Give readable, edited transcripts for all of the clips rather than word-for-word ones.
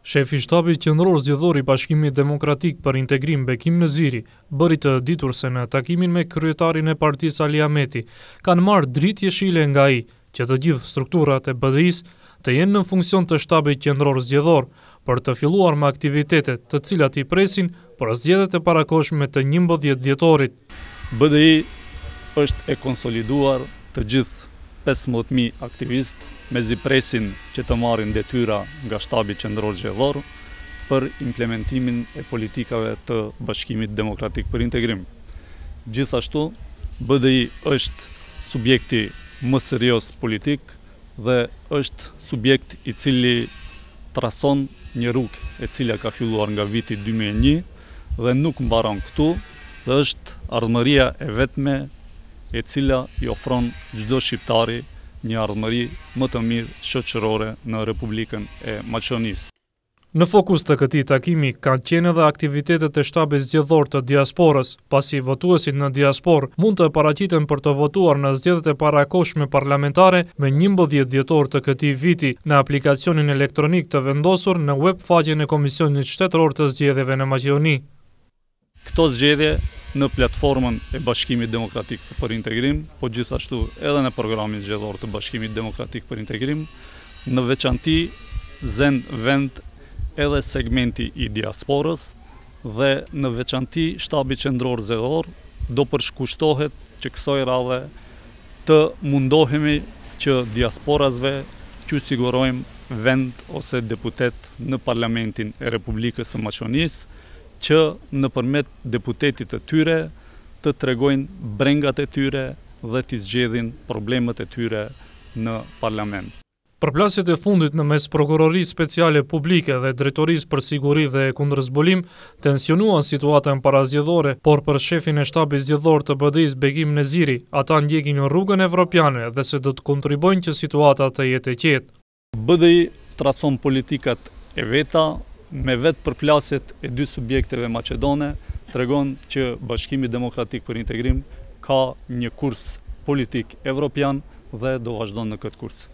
Shefi i Shtabit Qendror Zgjedhor i Bashkimit Demokratik për Integrim Bekim Neziri bëri të ditur se në takimin me kryetarin e partisë Ali Ahmeti kanë marrë dritë jeshile nga ai që të gjithë strukturat e BDI-së të jenë në funksion të Shtabit Qendror Zgjedhor për të filluar me aktivitetet të cilat i presin për zgjedhjet e parakohshme të 11 dhjetorit. BDI është e konsoliduar të gjithë 15.000 aktivistë mezi presin që të marrin detyra nga Shtabi Qendror Zgjedhor për implementimin e politikave të Bashkimit Demokratik për Integrim. Gjithashtu, BDI është subjekti më serioz politik dhe është subjekt i cili trason një rrugë e cila ka filluar nga viti 2001 dhe nuk mbaron këtu dhe është ardhmëria e vetme e cila i ofron çdo shqiptari një ardhmëri më të mirë shoqërore në Republikën e Maqedonisë. Në fokus të këtij takimi kanë qenë edhe aktivitetet e shtabit zgjedhor të diasporës, pasi votuesit në diasporë mund të paraqiten për të votuar në zgjedhjet e parakohshme parlamentare me 11 dhjetor të këtij viti në aplikacionin elektronik të vendosur në web faqen e Komisionit Shtetëror të Zgjedhjeve në Maqedoni. Këto zgjedhje në platformën e Bashkimit Demokratik për Integrim, po gjithashtu edhe në programin zgjedhor të Bashkimit Demokratik për Integrim, në veçanti zen vend edhe segmenti i diasporës dhe në veçanti Shtabi Qendror Zgjedhor do përkushtohet që kësaj radhe të mundohemi që diasporasve t'ju sigurojmë vend ose deputet në Parlamentin e Republikës së Maqedonisë, që nëpërmjet deputetit të tyre të tregojnë brengat e tyre dhe t'i zgjedhin problemet e tyre në parlament. Përplasjet e fundit në mes Prokurorisë Speciale Publike dhe Drejtorisë për Siguri dhe Kundërzbulim tensionuan situatën parazgjedhore, por për shefin e shtabit zgjedhor të BDI-së Bekim Neziri, ata ndjekin rrugën evropiane dhe se do të kontribuojnë që situata të jetë e qetë. BDI trason politikat e veta, me vetë përplasjet e dy subjekteve maqedone, tregon që Bashkimi Demokratik për Integrim ka një kurs politik evropian dhe do vazhdon në këtë kurs.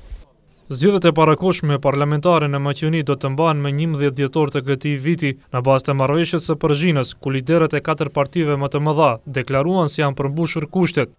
Zgjedhjet e parakohshme parlamentare në Maqedoni do të mbahen më 11 dhjetor të këtij viti, në bazë të marrëveshjes së Përzhinës, ku liderët e katër partive më të mëdha deklaruan se janë përmbushur kushtet.